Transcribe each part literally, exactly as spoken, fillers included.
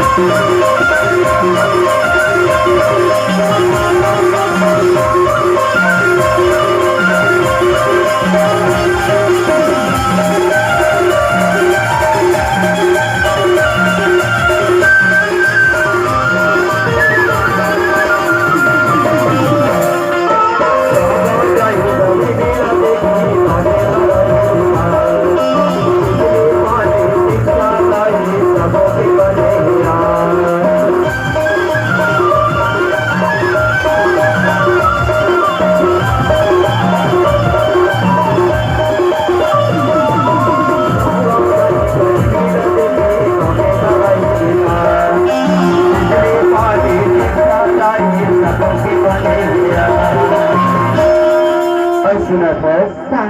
अउ सुनत हस, का?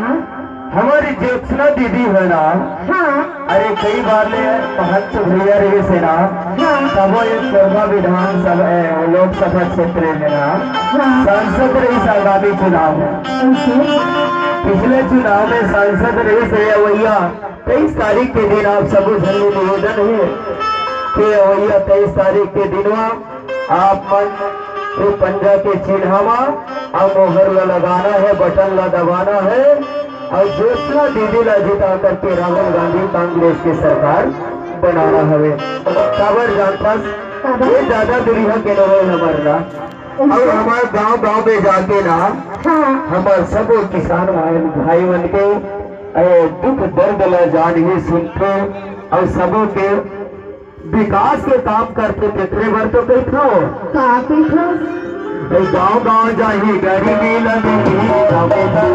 हमर ज्योत्सना दीदी हे ना, हाँ। अरे कई बार ले महंत भैया रहिस हे ना, हाँ। तबो ये कोरबा विधानसभा, ए, लोकसभा क्षेत्र में ना, हाँ। सांसद रहिस आगामी चुनाव में। अच्छा। पिछले चुनाव में सांसद रहिस हे अवइया तेईस तारीख के दिन आप सबो झन ले निवेदन हे कि अवइया तेईस तारीख के दिनवा आप मन के पंजा के चिन्हा म अउ मोहर ला लगाना हे, बटन ला दबाना हे अउ ज्योत्सना दीदी ला जिता करके राहुल गांधी कांग्रेस के सरकार बनाना हवे। काबर जानथस? काबर? ये ज्यादा दूरिहा के नोहे हमर ना। अउ हमर गांव-गांव में जाके ना, हाँ। हमर सबो किसान भाई, भाई मन के, ए, दुख दर्द ला जानही सुनथे अउ सबो के विकास के काम करथे, तेकरे बर तो कहिथंव। का कहिथंव? ए, गांव-गांव जाही, गरीबी ला देखही, गांव में जाही।